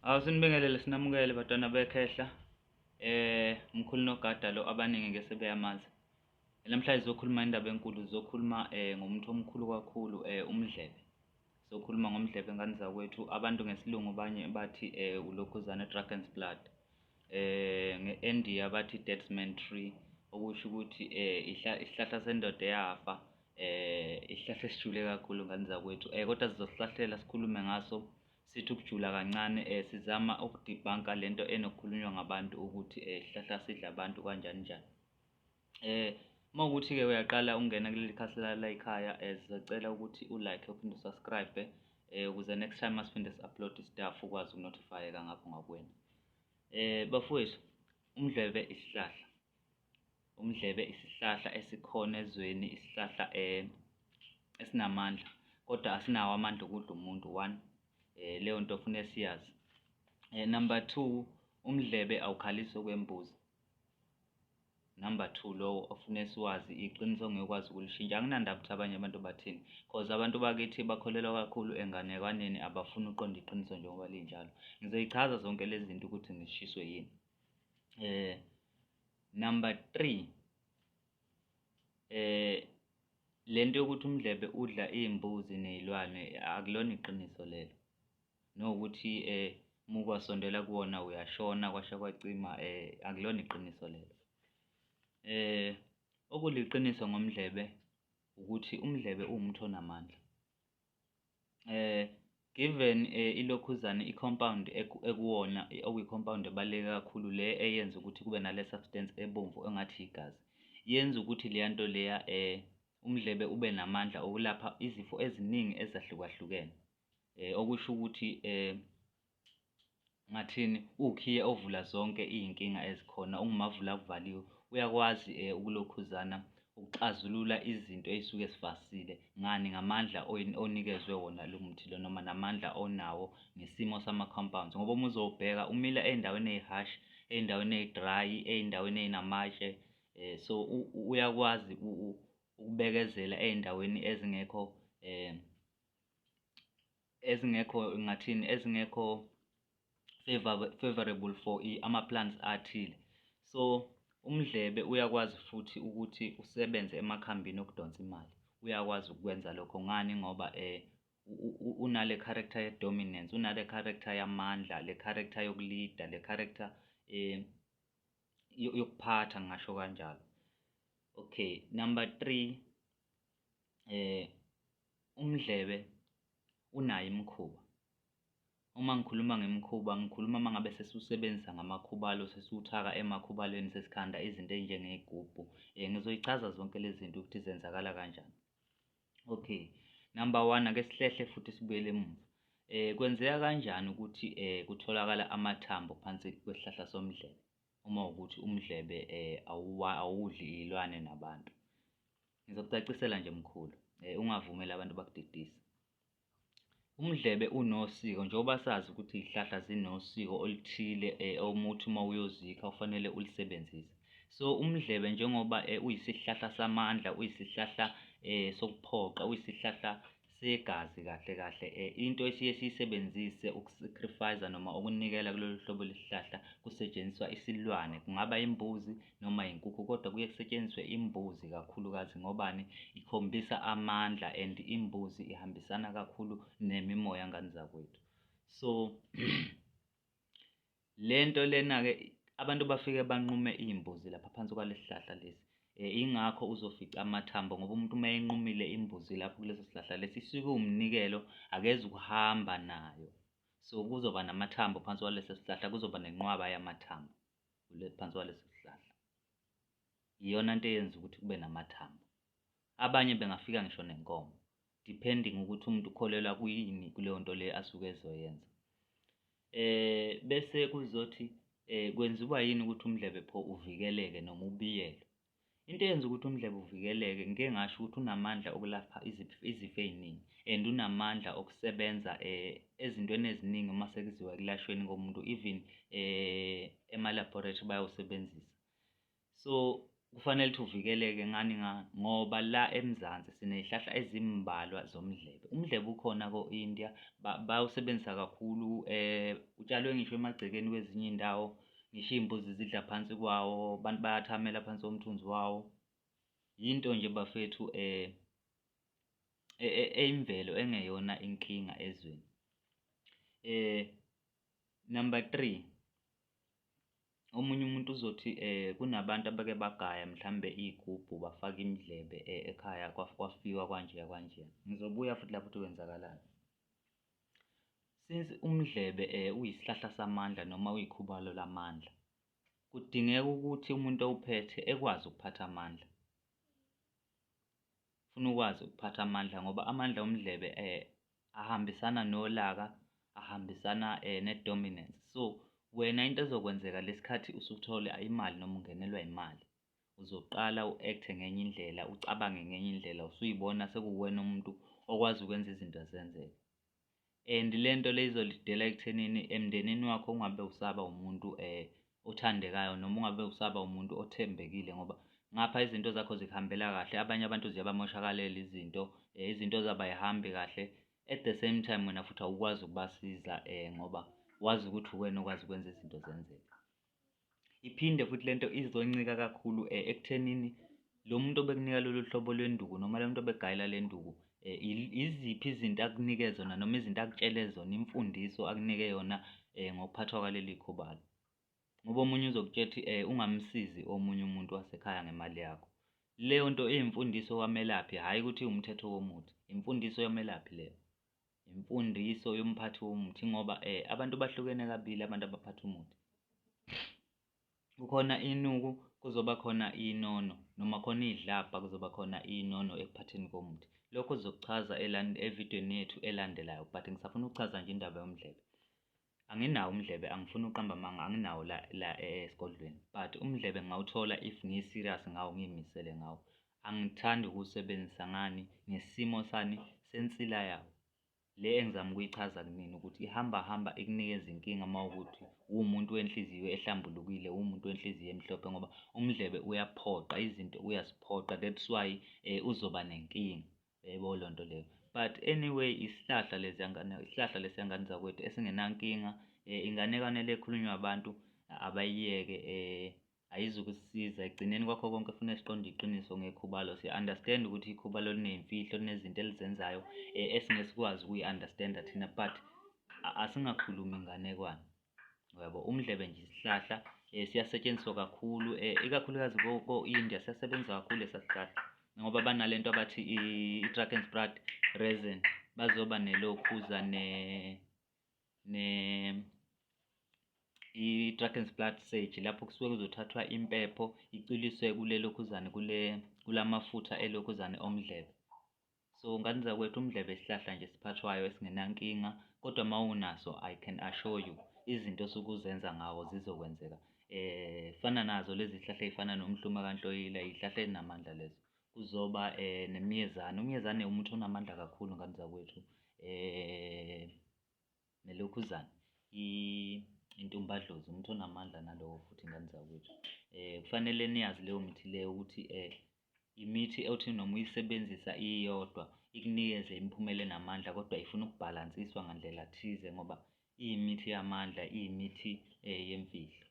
Awusinibingelele, sinamukele batwana bekhehla. Mkhulu nogada lo abaningi ngese beyamazi. Namhlanje sizokhuluma indaba enkulu, sizokhuluma ngomuntu omkhulu kakhulu, umdlebe. Sizokhuluma ngomdlebe, ngane zakwethu. Abantu ngesilungu banye bathi ulokhuzana dragon's blood. Nge-India bathi dead man tree, okusho ukuthi isihlahla sendoda eyafa, isihlahla esijule kakhulu, ngane zakwethu. Kodwa sizosihlahlela sikhulume ngaso, sithi ukujula kancane, sizama uku-debunka lento enokukhulunywa ngabantu ukuthi isihlahla sidla abantu kanjani njani. Uma ukuthi-ke uyaqala ungena kuleli khasi la ekhaya, sizocela ukuthi u-like uphinde u-subscribe ukuze next time masiphinde si-upload stuff ukwazi uku-notify-eka ngapho ngakuwena. Bafowethu, umdlebe isihlahla. Umdlebe isihlahla esikhona ezweni, isihlahla esinamandla kodwa asinawo amandla okudla umuntu, one. Leyo nto kufuneka siyazi. Number two, umdlebe awukhalisi okwembuzi. Number two lowo ofuneka siwazi, iqiniso ongeke ukulishintsha. Anginandaba ukuthi abanye abantu bathini, cause abantu bakithi bakholelwa kakhulu enganekwaneni, abafuni uqonda iqiniso njengoba linjalo. Ngizoyichaza zonke lezi zinto ukuthi ngishiswe yini. Number three, lento yokuthi umdlebe udla iy'mbuzi ney'lwane akulona iqiniso lelo. Nokuthi uma ukwasondela kuwona uyashona kwasha kwacima, akulona iqiniso lelo. Okuliqiniso ngomdlebe ukuthi umdlebe uwumuthi onamandla. Given ilokhuzana i-compound ekuwona, okuyi-compound ebaluleke kakhulu le eyenza ukuthi kube nale substance ebomvu engathi igazi, yenza ukuthi leya nto leya, umdlebe ube namandla okulapha izifo eziningi ezahlukahlukene. Okusho ukuthi ngathini, uwukhiye ovula zonke iy'nkinga ezikhona, ungumavula kuvaliwe. Uyakwazi ukulokhuzana ukuxazulula izinto ey'suke zifasile. Ngani? Ngamandla onikezwe wona lo muthi lo noma namandla onawo ngesimo sama-compounds. Ngoba uma uzobheka umila ey'ndaweni ey'harsh, ey'ndaweni ey'dry, ey'ndaweni ey'namatshe, so uyakwazi ukubekezela ey'ndaweni ezingekho ezingekho ngathini, ezingekho favorable for ama-plants athile. So umdlebe uyakwazi futhi ukuthi usebenze emakhambini okudonsa imali. Uyakwazi ukukwenza lokho. Ngani? Ngoba unale character ye-dominance, unale character yamandla, le character yoku-leada, le character yokuphatha, ngingasho kanjalo. Okay, number three, umdlebe unayo imikhuba. Uma ngikhuluma ngemikhuba, ngikhuluma uma ngabe sesiwusebenzisa ngamakhubalo, sesiwuthaka emakhubalweni, sesikhanda izinto ey'njengey'gubhu. Ngizoyichaza zonke lezi zinto ukuthi zenzakala kanjani. Okay, number one, ake sihlehle futhi sibuyele emuva. Kwenzeka kanjani ukuthi kutholakala amathambo phansi kwesihlahla somdlebe uma wukuthi umdlebe awudli iy'lwane nabantu? Ngizokucacisela nje mkhulu, ungavumeli abantu bakudidise. Umdlebe unosiko, njengoba sazi ukuthi iy'hlahla zinosiko oluthile omuthi uma uyozikha ufanele ulisebenzise. So umdlebe njengoba uyisihlahla samandla, uyisihlahla sokuphoqa, uyisihlahla segazi kahle kahle, into esiye siyisebenzise uku-sacrifice noma ukunikela kulolu hlobo lwesihlahla kusetshenziswa isilwane, kungaba imbuzi noma inkukhu, kodwa kuye kusetshenziswe imbuzi kakhulukazi. Ngobani? Ikhombisa amandla and imbuzi ihambisana kakhulu nemimoya, ngane zakwethu. So lento lena-ke abantu bafike banqume iy'mbuzi lapha phansi kwalesi sihlahla lesi. Ingakho uzofica amathambo, ngoba umuntu uma enqumile imbuzi lapho kuleso sihlahla lesi isuke iwumnikelo, akeze ukuhamba nayo. So kuzoba namathambo phansi kwaleso sihlahla, kuzoba nenqwaba yamathambo phansi kwaleso sihlahla. Iyona nto eyenza ukuthi kube namathambo. Abanye bengafika ngisho nenkomo, depending ukuthi umuntu ukholelwa kuyini kuleyo nto le asuke ezoyenza. Bese kuzothi kwenziwa yini ukuthi umdlebe pho uvikeleke noma ubiyelwe? Into eyenza ukuthi umdlebe uvikeleke, ngike ngasho ukuthi unamandla okulapha izifo ey'ningi and unamandla okusebenza ezintweni eziningi uma sekuziwa ekulashweni komuntu, even ema-laboratory bayawusebenzisa. So Kufanele ukuthi uvikeleke ngani ngoba la eMzansi siney'hlahla ezimbalwa zomdlebe. Umdlebe ukhona ko-India, bawusebenzisa kakhulu, utshalwe ngisho emagcekeni kwezinye iy'ndawo, ngisho iy'mbuzi zidla phansi kwawo, abantu bayathamela phansi komthunzi wawo. Yinto nje bafethu eyimvelo engeyona inkinga ezweni. Number three, omunye umuntu uzothi kunabantu abake bagaya mhlambe iy'gubhu bafaka imidlebe ekhaya kwafiwa kwanjeya kwanjeya. Ngizobuya futhi lapho ukuthi kwenzakalani. Since umdlebe uyisihlahla samandla noma uyikhubalo lamandla, kudingeka ukuthi umuntu owuphethe ekwazi ukuphatha amandla. Funa ukwazi ukuphatha amandla ngoba amandla omdlebe ahambisana nolaka, ahambisana ne-dominance. So wena into ezokwenzeka lesikhathi usuthola imali noma ungenelwa imali, uzoqala u-act-e ngenye indlela, ucabange ngenye indlela, usuyibona sekuwuwena umuntu okwazi ukwenza izinto zenzeke. And le nto le izolidela ekuthenini emndenini wakho ungabe usaba umuntu othandekayo noma ungabe usaba umuntu othembekile ngoba ngapha izinto zakho zikuhambela kahle, abanye abantu ziyabamoshakalela izinto, izinto zabo ayihambi kahle. At the same time wena futhi awukwazi ukubasiza ngoba wazi ukuthi uwena okwazi ukwenza izinto zenzeke. Iphinde futhi lento izoncika kakhulu ekuthenini lo muntu obekunika lolu hlobo lwenduku noma lo muntu obegayela le nduku iziphi izinto akunike zona noma izinto akutshele zona, imfundiso akunike yona ngokuphathwa kwaleli khubalo. Ngoba omunye uzokutshela ukuthi ungamsizi omunye umuntu wasekhaya ngemali yakho. Leyo nto iyimfundiso kamelaphi, hhayi ukuthi iwumthetho womuthi, imfundiso yomelaphi leyo. Imfundiso yomphathi womuthi ngoba abantu bahlukene kabili abantu abaphatha umuthi. Kukhona inuku, kuzoba khona inono noma khona idlabha, kuzoba khona inono ekuphatheni komuthi. Lokho sizokuchaza evidweni yethu elandelayo, but ngisafuna ukuchaza nje indaba yomdlebe. Anginawo umdlebe, angifuni ukuqamba amanga, anginawo la la esigodlweni, but umdlebe ngingawuthola if ngi-serious ngawo, ngiy'misele ngawo. Angithandi ukuwusebenzisa ngani ngesimo sani sensila yawo le engizama ukuyichaza kunina ukuthi ihamba hamba ikunikeza inkinga uma ukuthi uwumuntu wenhliziyo ehlambulukile, uwumuntu wenhliziyo emhlophe ngoba umdlebe uyaphoqa izinto, uyaziphoqa, that's why uzoba nenkinga, uyayibona leyo nto leyo. But anyway, isihlahla leziyangane, isihlahla lesiyangane zakwethu esingenankinga, inganekwane le ekhulunywa abantu abayiyeke, ayizukusisiza ekugcineni kwakho konke. Funa siqonde iqiniso ngekhubalo, siya-understand ukuthi ikhubalo liney'mfihlo, linezinto elizenzayo esingeke sikwazi ukuyi-understand-a thina, but asingakhulumi inganekwane, uyabo. Umdlebe nje isihlahla siyasetshenziswa kakhulu, ikakhulukazi ko-India siyasebenza kakhulu lesa sihlahla ngoba banalento abathi i-Dragonsblood resin, bazoba nelokhuza ne ne i-Dragonsblood sage, lapho kusuke kuzothathwa impepho icwiliswe kule lokhuzane kule kulamafutha elokhuzane omdlebe. So ngane zakwethu, umdlebe isihlahla nje esiphathwayo esingenankinga, kodwa uma unaso I can assure you izinto osuke uzenza ngawo zizokwenzeka. Fana nazo lezi zihlahla ey'fana nomhluma kaNhloyila, iy'hlahla ey'namandla lezo. Kuzoba nemiyezane, umyezane umuthi onamandla kakhulu ngane zakwethu, nelokhuzane intumbadlozi, umuthi onamandla nalowo futhi ngane zakwethu. Kufanele niyazi leyo mithi leyo ukuthi imithi othi noma uyisebenzisa iyodwa ikunikeze imiphumela enamandla, kodwa ifuna ukubhalansiswa ngandlela thize ngoba iyimithi yamandla, iyimithi yemfihlo.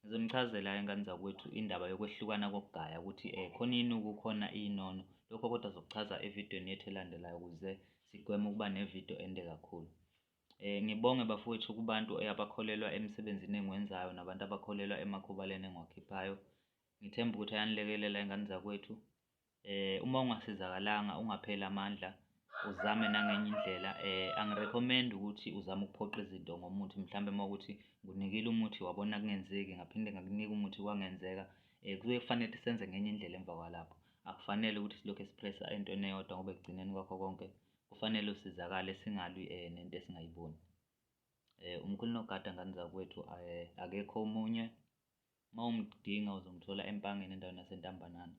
Ngizonichazela-ke ngane zakwethu indaba yokwehlukana kokugaya ukuthi khona inuku khona inono. Lokho kodwa sizokuchaza evidweni yethu elandelayo ukuze sigweme ukuba nevidiyo ende kakhulu. Ngibonge bafowethu kubantu abakholelwa emsebenzini engiwenzayo nabantu abakholelwa emakhubaleni engiwakhiphayo. Ngithemba ukuthi ayanilekelela ingane zakwethu. Uma ungasizakalanga ungapheli amandla, uzame nangenye indlela. Angirekhomend ukuthi uzame ukuphoqa izinto ngomuthi, mhlawumbe uma ukuthi ngikunikile umuthi wabona kungenzeki, ngaphinde ngakunika umuthi kwangenzeka, kusuke kufanele ukuthi senze ngenye indlela emva kwalapho. Akufanele ukuthi silokhu sipressa entweni eyodwa ngoba ekugcineni kwakho konke kufanele usizakale, singalwi nento esingayiboni. Umkhulu Nogada ngane zakwethu, akekho omunye, uma umdinga uzomthola eMpangeni endaweni yaseNtambanana.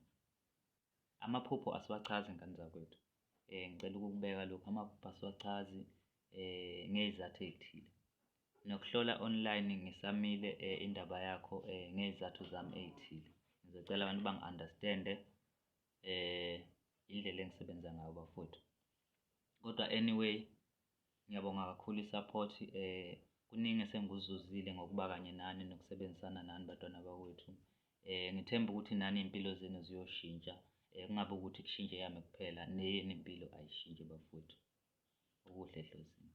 Amaphupho asiwachazi ngane zakwethu, ngicela ukukubeka lokhu, amaphupho asiwachazi ngey'zathu ey'thile. Nokuhlola online ngisamile indaba yakho ngey'zathu zami ey'thile. Ngizocela abantu bangi-understand-e indlela engisebenza ngayo bafowethu. Kodwa anyway, ngiyabonga kakhulu i-support kuningi esengikuzuzile ngokuba kanye nani nokusebenzisana nani bantwana bakwethu. Ngithemba ukuthi nani iy'mpilo zenu ziyoshintsha, kungabi ukuthi kushintshe eyami kuphela, neyenu impilo ayishintshe bafowethu. Okuhle edlozini.